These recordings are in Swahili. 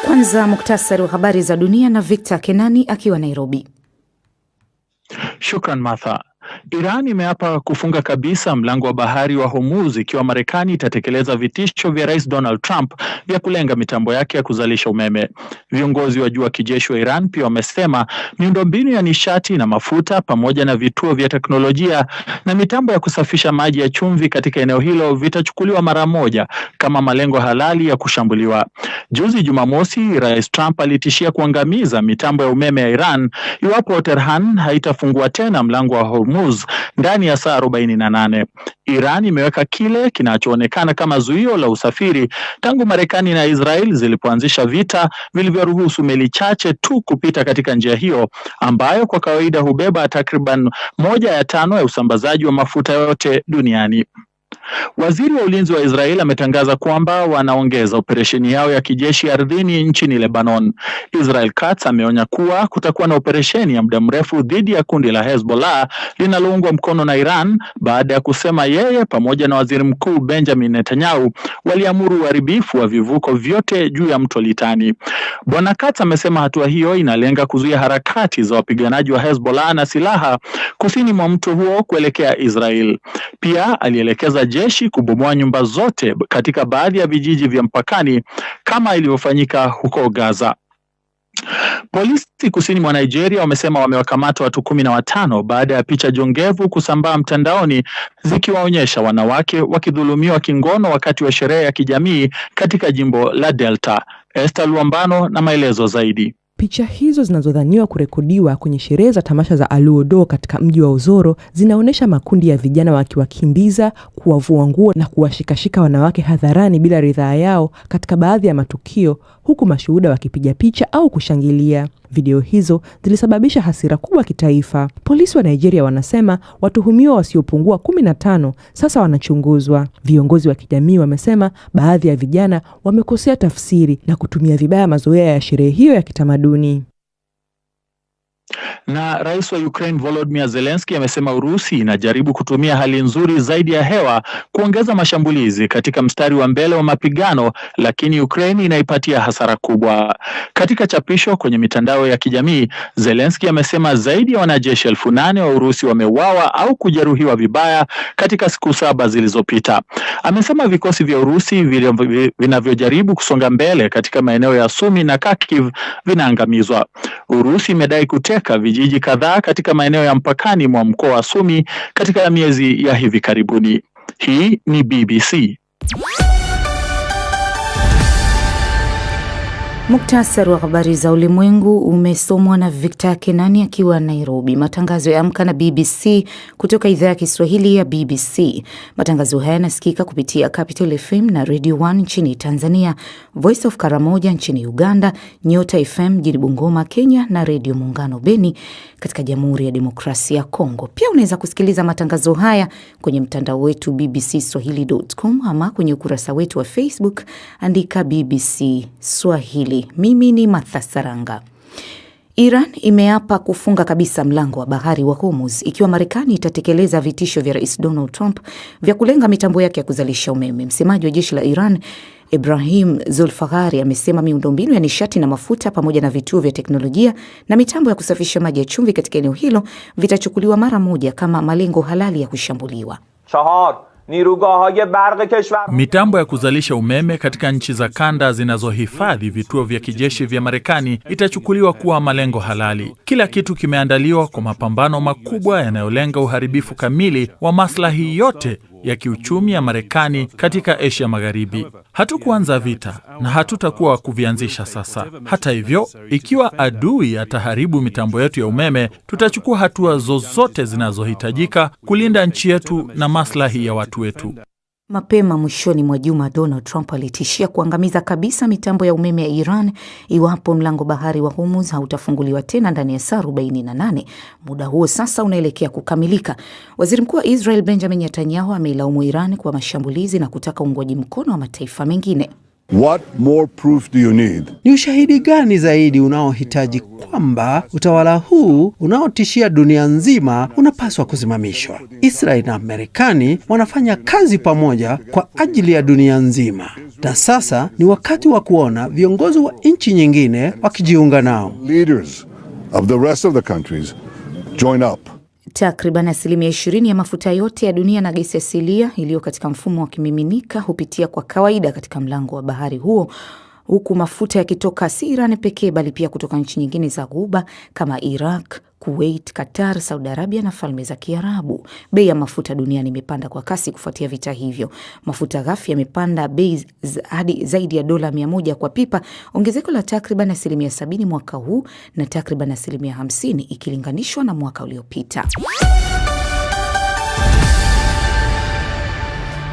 Kwanza muktasari wa habari za dunia na Victor Kenani akiwa Nairobi. Shukran, Martha. Iran imeapa kufunga kabisa mlango wa bahari wa Hormuz ikiwa Marekani itatekeleza vitisho vya Rais Donald Trump vya kulenga mitambo yake ya kuzalisha umeme. Viongozi wa juu wa kijeshi wa Iran pia wamesema miundombinu ya nishati na mafuta pamoja na vituo vya teknolojia na mitambo ya kusafisha maji ya chumvi katika eneo hilo vitachukuliwa mara moja kama malengo halali ya kushambuliwa. Juzi Jumamosi, Rais Trump alitishia kuangamiza mitambo ya umeme ya Iran iwapo Tehran haitafungua tena mlango wa Hormuz ndani ya saa 48. Iran imeweka kile kinachoonekana kama zuio la usafiri tangu Marekani na Israel zilipoanzisha vita vilivyoruhusu meli chache tu kupita katika njia hiyo ambayo kwa kawaida hubeba takriban 1/5 ya usambazaji wa mafuta yote duniani. Waziri wa ulinzi wa Israel ametangaza kwamba wanaongeza operesheni yao ya kijeshi ardhini nchini Lebanon. Israel Katz ameonya kuwa kutakuwa na operesheni ya muda mrefu dhidi ya kundi la Hezbollah linaloungwa mkono na Iran baada ya kusema yeye pamoja na Waziri Mkuu Benjamin Netanyahu waliamuru uharibifu wa vivuko vyote juu ya mto Litani. Bwana Katz amesema hatua hiyo inalenga kuzuia harakati za wapiganaji wa Hezbollah na silaha kusini mwa mto huo kuelekea Israel. Pia alielekeza jeshi kubomoa nyumba zote katika baadhi ya vijiji vya mpakani kama ilivyofanyika huko Gaza. Polisi kusini mwa Nigeria wamesema wamewakamata watu 15 baada ya picha jongevu kusambaa mtandaoni zikiwaonyesha wanawake wakidhulumiwa kingono wakati wa sherehe ya kijamii katika jimbo la Delta. Esther Luambano na maelezo zaidi. Picha hizo zinazodhaniwa kurekodiwa kwenye sherehe za tamasha za Aluodo katika mji wa Ozoro zinaonyesha makundi ya vijana wakiwakimbiza, kuwavua nguo na kuwashikashika wanawake hadharani bila ridhaa yao katika baadhi ya matukio, huku mashuhuda wakipiga picha au kushangilia. Video hizo zilisababisha hasira kubwa kitaifa. Polisi wa Nigeria wanasema watuhumiwa wasiopungua 15 sasa wanachunguzwa. Viongozi wa kijamii wamesema baadhi ya vijana wamekosea tafsiri na kutumia vibaya mazoea ya sherehe hiyo ya kitamaduni. Na rais wa Ukraine Volodymyr Zelensky amesema Urusi inajaribu kutumia hali nzuri zaidi ya hewa kuongeza mashambulizi katika mstari wa mbele wa mapigano, lakini Ukraine inaipatia hasara kubwa. Katika chapisho kwenye mitandao ya kijamii, Zelensky amesema zaidi ya wanajeshi 8,000 wa Urusi wameuawa au kujeruhiwa vibaya katika siku 7 zilizopita. Amesema vikosi vya Urusi vinavyojaribu kusonga mbele katika maeneo ya Sumi na Kharkiv vinaangamizwa. Urusi imedai kuteka vijiji kadhaa katika maeneo ya mpakani mwa mkoa wa Sumi katika miezi ya hivi karibuni. Hii ni BBC. Muktasari wa habari za ulimwengu umesomwa na Victor Kenani akiwa Nairobi. Matangazo ya Amka na BBC kutoka idhaa ya Kiswahili ya BBC. Matangazo haya yanasikika kupitia Capital FM na Radio 1 nchini Tanzania, Voice of Karamoja nchini Uganda, Nyota FM mjini Bungoma, Kenya na Radio Muungano Beni katika Jamhuri ya Demokrasia ya Kongo. Pia unaweza kusikiliza matangazo haya kwenye mtandao wetu bbcswahili.com ama kwenye ukurasa wetu wa Facebook, andika BBC Swahili. Mimi ni Martha Saranga. Iran imeapa kufunga kabisa mlango wa bahari wa Hormuz ikiwa Marekani itatekeleza vitisho vya Rais Donald Trump vya kulenga mitambo yake ya kuzalisha umeme. Msemaji wa jeshi la Iran Ibrahim Zulfaghari amesema miundombinu ya nishati na mafuta pamoja na vituo vya teknolojia na mitambo ya kusafisha maji ya chumvi katika eneo hilo vitachukuliwa mara moja kama malengo halali ya kushambuliwa. Mitambo ya kuzalisha umeme katika nchi za kanda zinazohifadhi vituo vya kijeshi vya Marekani itachukuliwa kuwa malengo halali. Kila kitu kimeandaliwa kwa mapambano makubwa yanayolenga uharibifu kamili wa maslahi yote ya kiuchumi ya Marekani katika Asia Magharibi. Hatukuanza vita na hatutakuwa kuvianzisha sasa. Hata hivyo, ikiwa adui ataharibu mitambo yetu ya umeme, tutachukua hatua zozote zinazohitajika kulinda nchi yetu na maslahi ya watu wetu. Mapema mwishoni mwa juma, Donald Trump alitishia kuangamiza kabisa mitambo ya umeme ya Iran iwapo mlango bahari wa Hormuz hautafunguliwa tena ndani ya saa 48. Muda huo sasa unaelekea kukamilika. Waziri Mkuu wa Israel Benjamin Netanyahu ameilaumu Iran kwa mashambulizi na kutaka uungwaji mkono wa mataifa mengine. What more proof do you need? Ni ushahidi gani zaidi unaohitaji kwamba utawala huu unaotishia dunia nzima unapaswa kusimamishwa? Israel na Marekani wanafanya kazi pamoja kwa ajili ya dunia nzima, na sasa ni wakati wa kuona viongozi wa nchi nyingine wakijiunga nao. Leaders of the rest of the countries join up. Takriban 20% ya mafuta yote ya dunia na gesi asilia iliyo katika mfumo wa kimiminika hupitia kwa kawaida katika mlango wa bahari huo, huku mafuta yakitoka si Iran pekee bali pia kutoka nchi nyingine za Ghuba kama Iraq, Kuwait, Qatar, Saudi Arabia na Falme za Kiarabu. Bei ya mafuta duniani imepanda kwa kasi kufuatia vita hivyo. Mafuta ghafi yamepanda bei hadi zaidi ya dola 100 kwa pipa, ongezeko la takriban 70% mwaka huu na takriban 50% ikilinganishwa na mwaka uliopita.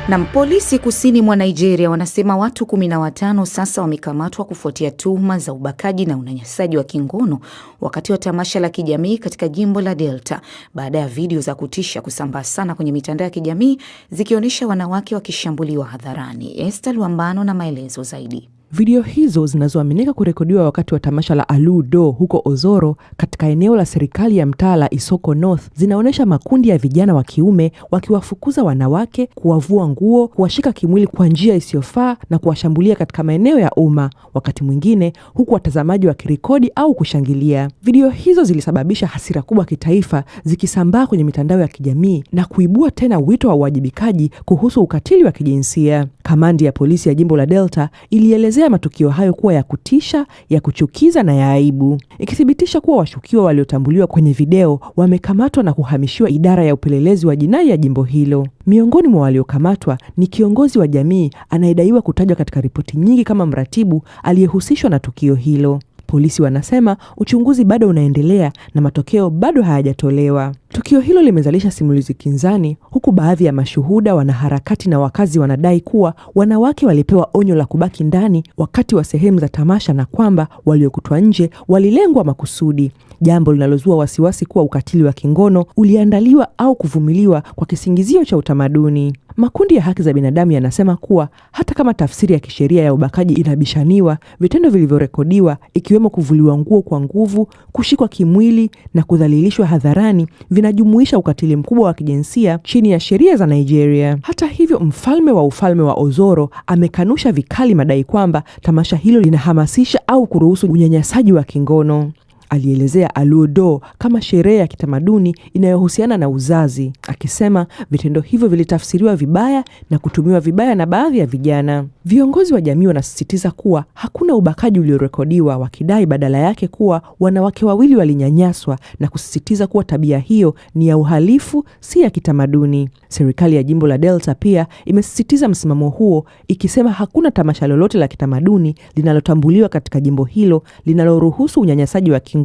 Na polisi kusini mwa Nigeria wanasema watu 15 sasa wamekamatwa kufuatia tuhuma za ubakaji na unyanyasaji wa kingono wakati wa tamasha la kijamii katika jimbo la Delta, baada ya video za kutisha kusambaa sana kwenye mitandao ya kijamii zikionyesha wanawake wakishambuliwa hadharani. Esther Luambano na maelezo zaidi. Video hizo zinazoaminika kurekodiwa wakati wa tamasha la Alu Do huko Ozoro katika eneo la serikali ya mtaa la Isoko North zinaonyesha makundi ya vijana wa kiume wakiwafukuza wanawake, kuwavua nguo, kuwashika kimwili kwa njia isiyofaa na kuwashambulia katika maeneo ya umma, wakati mwingine huku watazamaji wakirekodi au kushangilia. Video hizo zilisababisha hasira kubwa kitaifa, zikisambaa kwenye mitandao ya kijamii na kuibua tena wito wa uwajibikaji kuhusu ukatili wa kijinsia. Kamandi ya polisi ya jimbo la Delta ilielezea matukio hayo kuwa ya kutisha, ya kuchukiza na ya aibu, ikithibitisha kuwa washukiwa waliotambuliwa kwenye video wamekamatwa na kuhamishiwa idara ya upelelezi wa jinai ya jimbo hilo. Miongoni mwa waliokamatwa ni kiongozi wa jamii anayedaiwa kutajwa katika ripoti nyingi kama mratibu aliyehusishwa na tukio hilo. Polisi wanasema uchunguzi bado unaendelea na matokeo bado hayajatolewa. Tukio hilo limezalisha simulizi kinzani, huku baadhi ya mashuhuda, wanaharakati na wakazi wanadai kuwa wanawake walipewa onyo la kubaki ndani wakati wa sehemu za tamasha na kwamba waliokutwa nje walilengwa makusudi, jambo linalozua wasiwasi kuwa ukatili wa kingono uliandaliwa au kuvumiliwa kwa kisingizio cha utamaduni. Makundi ya haki za binadamu yanasema kuwa hata kama tafsiri ya kisheria ya ubakaji inabishaniwa, vitendo vilivyorekodiwa ikiwemo kuvuliwa nguo kwa nguvu, kushikwa kimwili na kudhalilishwa hadharani vinajumuisha ukatili mkubwa wa kijinsia chini ya sheria za Nigeria. Hata hivyo, mfalme wa ufalme wa Ozoro amekanusha vikali madai kwamba tamasha hilo linahamasisha au kuruhusu unyanyasaji wa kingono. Alielezea Aludo kama sherehe ya kitamaduni inayohusiana na uzazi, akisema vitendo hivyo vilitafsiriwa vibaya na kutumiwa vibaya na baadhi ya vijana. Viongozi wa jamii wanasisitiza kuwa hakuna ubakaji uliorekodiwa, wakidai badala yake kuwa wanawake wawili walinyanyaswa na kusisitiza kuwa tabia hiyo ni ya uhalifu, si ya kitamaduni. Serikali ya jimbo la Delta pia imesisitiza msimamo huo, ikisema hakuna tamasha lolote la kitamaduni linalotambuliwa katika jimbo hilo linaloruhusu unyanyasaji wa kingono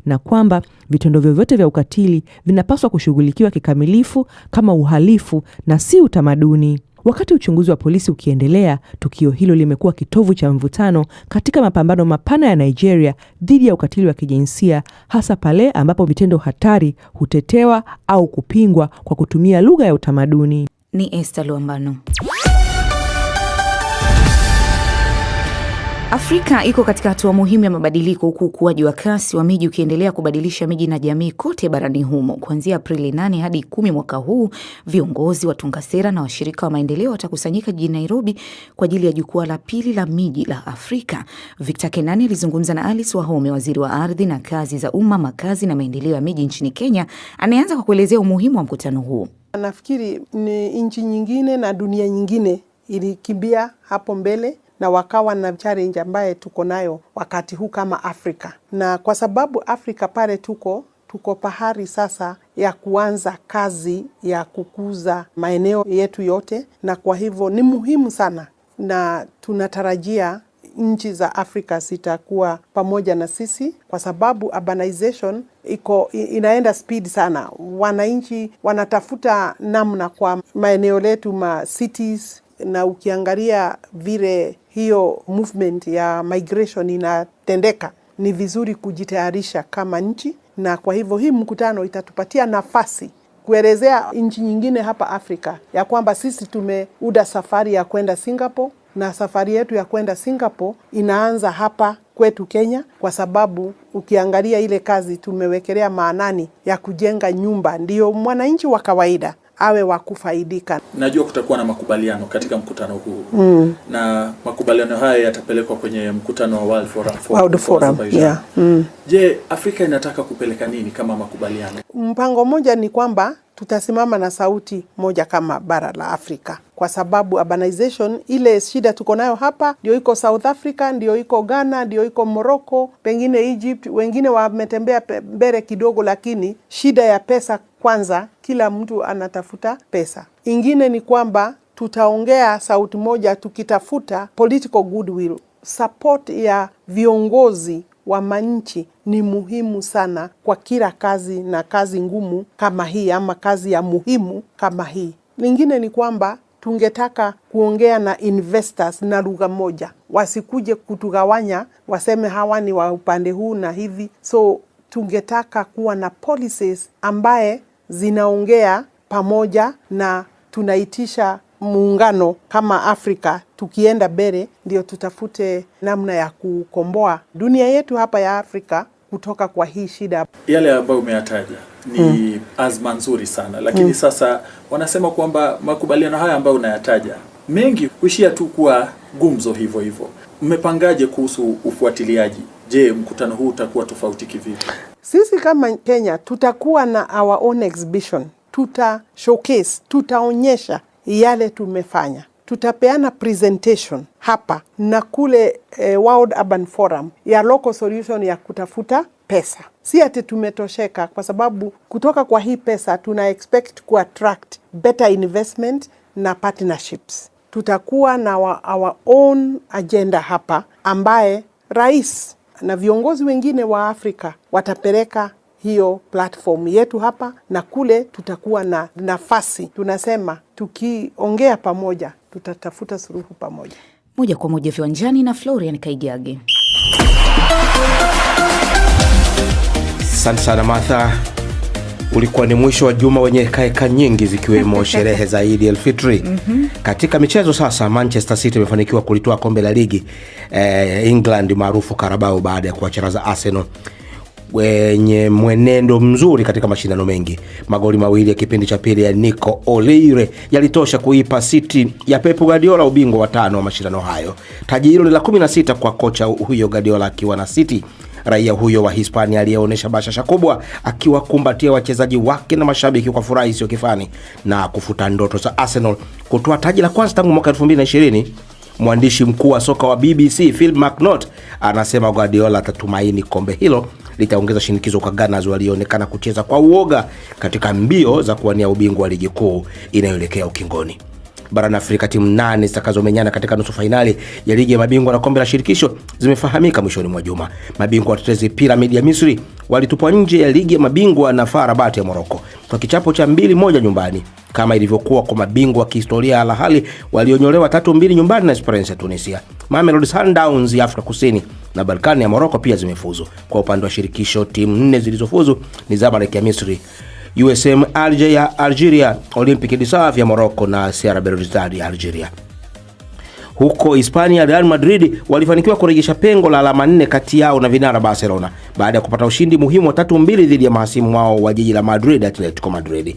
na kwamba vitendo vyovyote vya ukatili vinapaswa kushughulikiwa kikamilifu kama uhalifu na si utamaduni. Wakati uchunguzi wa polisi ukiendelea, tukio hilo limekuwa kitovu cha mvutano katika mapambano mapana ya Nigeria dhidi ya ukatili wa kijinsia, hasa pale ambapo vitendo hatari hutetewa au kupingwa kwa kutumia lugha ya utamaduni. Ni Esther Luambano. Afrika iko katika hatua muhimu ya mabadiliko huku ukuaji wa kasi wa miji ukiendelea kubadilisha miji na jamii kote barani humo. Kuanzia Aprili 8 hadi 10 mwaka huu, viongozi, watunga sera na washirika wa maendeleo watakusanyika jijini Nairobi kwa ajili ya jukwaa la pili la miji la Afrika. Victor Kenani alizungumza na Alice Wahome, waziri wa ardhi na kazi za umma, makazi na maendeleo ya miji nchini Kenya, anayeanza kwa kuelezea umuhimu wa mkutano huu. Nafikiri ni nchi nyingine na dunia nyingine ilikimbia hapo mbele na wakawa na challenge ambaye tuko nayo wakati huu kama Afrika, na kwa sababu Afrika pale tuko pahari sasa ya kuanza kazi ya kukuza maeneo yetu yote, na kwa hivyo ni muhimu sana, na tunatarajia nchi za Afrika zitakuwa pamoja na sisi kwa sababu urbanization iko inaenda speed sana. Wananchi wanatafuta namna kwa maeneo letu ma cities, na ukiangalia vile hiyo movement ya migration inatendeka, ni vizuri kujitayarisha kama nchi, na kwa hivyo hii mkutano itatupatia nafasi kuelezea nchi nyingine hapa Afrika ya kwamba sisi tumeuda safari ya kwenda Singapore Na safari yetu ya kwenda Singapore inaanza hapa kwetu Kenya, kwa sababu ukiangalia ile kazi tumewekelea maanani ya kujenga nyumba, ndio mwananchi wa kawaida awe wa kufaidika. Najua kutakuwa na makubaliano katika mkutano huu na makubaliano haya yatapelekwa kwenye mkutano wa World Forum, World Forum, Azerbaijan. Yeah. Je, Afrika inataka kupeleka nini kama makubaliano? Mpango moja ni kwamba tutasimama na sauti moja kama bara la Afrika, kwa sababu urbanization, ile shida tuko nayo hapa ndio iko South Africa, ndio iko Ghana, ndio iko Morocco, pengine Egypt, wengine wametembea mbele kidogo, lakini shida ya pesa kwanza, kila mtu anatafuta pesa. Ingine ni kwamba tutaongea sauti moja tukitafuta political goodwill, support ya viongozi wa manchi ni muhimu sana kwa kila kazi na kazi ngumu kama hii ama kazi ya muhimu kama hii. Lingine ni kwamba tungetaka kuongea na investors na lugha moja, wasikuje kutugawanya, waseme hawa ni wa upande huu na hivi. So tungetaka kuwa na policies ambaye zinaongea pamoja na tunaitisha muungano kama Afrika. Tukienda mbele, ndio tutafute namna ya kukomboa dunia yetu hapa ya Afrika kutoka kwa hii shida. Yale ambayo umeyataja ni azma nzuri sana, lakini sasa wanasema kwamba makubaliano haya ambayo unayataja mengi huishia tu kuwa gumzo hivyo hivyo. Mmepangaje kuhusu ufuatiliaji? Je, mkutano huu utakuwa tofauti kivipi? Sisi kama Kenya tutakuwa na our own exhibition, tuta showcase, tutaonyesha yale tumefanya, tutapeana presentation hapa na kule World Urban Forum ya local solution ya kutafuta pesa. Si ati tumetosheka, kwa sababu kutoka kwa hii pesa tuna expect ku attract better investment na partnerships. Tutakuwa na our own agenda hapa ambaye rais na viongozi wengine wa Afrika watapeleka hiyo platform yetu hapa na kule. Tutakuwa na nafasi, tunasema tukiongea pamoja tutatafuta suluhu pamoja. Moja kwa moja viwanjani na Florian Kaijage. Asante sana Martha. Ulikuwa ni mwisho wa juma wenye hekaheka nyingi zikiwemo sherehe za Idi el Fitri. Katika michezo sasa, Manchester City imefanikiwa kulitoa kombe la ligi England maarufu Carabao baada ya kuwacharaza Arsenal wenye mwenendo mzuri katika mashindano mengi. Magoli mawili ya kipindi cha pili ya Nico O'Reilly yalitosha kuipa City ya Pep Guardiola ubingwa wa tano wa mashindano hayo. Taji hilo ni la 16 kwa kocha huyo Guardiola akiwa na City. Raia huyo wa Hispania aliyeonyesha bashasha kubwa akiwakumbatia wachezaji wake na mashabiki kwa furaha isiyo kifani na kufuta ndoto za Arsenal kutoa taji la kwanza tangu mwaka 2020. Mwandishi mkuu wa soka wa BBC Phil McNaught anasema Guardiola atatumaini kombe hilo litaongeza shinikizo kwa Gunners walioonekana kucheza kwa uoga katika mbio za kuwania ubingwa wa ligi kuu inayoelekea ukingoni. Barani Afrika, timu nane zitakazomenyana katika nusu fainali ya ligi ya mabingwa na kombe la shirikisho zimefahamika mwishoni mwa juma. Mabingwa watetezi Pyramid ya Misri walitupwa nje ya ligi ya mabingwa na FAR Rabat ya Morocco kwa kichapo cha 2-1 nyumbani, kama ilivyokuwa kwa mabingwa wa kihistoria Al Ahly walionyolewa 3-2 nyumbani na Esperance ya Tunisia. Mamelodi Sundowns ya Afrika Kusini na Berkane ya Morocco pia zimefuzu. Kwa upande wa shirikisho, timu nne zilizofuzu ni Zamalek ya Misri, USM Alger ya Algeria, Olympique de Saf ya Morocco na CR Belouizdad ya Algeria. Huko Hispania, Real Madrid walifanikiwa kurejesha pengo la alama 4 kati yao na vinara Barcelona baada ya kupata ushindi muhimu wa 3-2 dhidi ya mahasimu wao wa jiji la Madrid, Atletico Madrid,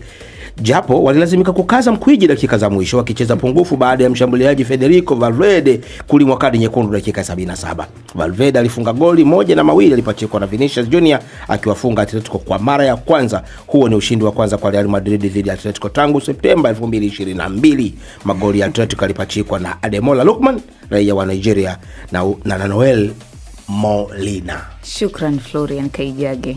japo walilazimika kukaza mkwiji dakika za mwisho wakicheza pungufu baada ya mshambuliaji Federico Valverde kulimwa kadi nyekundu dakika 77. Valverde alifunga goli moja na mawili alipachikwa na Vinicius Junior akiwafunga Atletico kwa mara ya kwanza. Huo ni ushindi wa kwanza kwa Real Madrid dhidi ya Atletico tangu Septemba 2022. Magoli ya Atletico alipachikwa na Ademola Lookman raia wa Nigeria na Noel Molina. Shukran Florian Kaijage.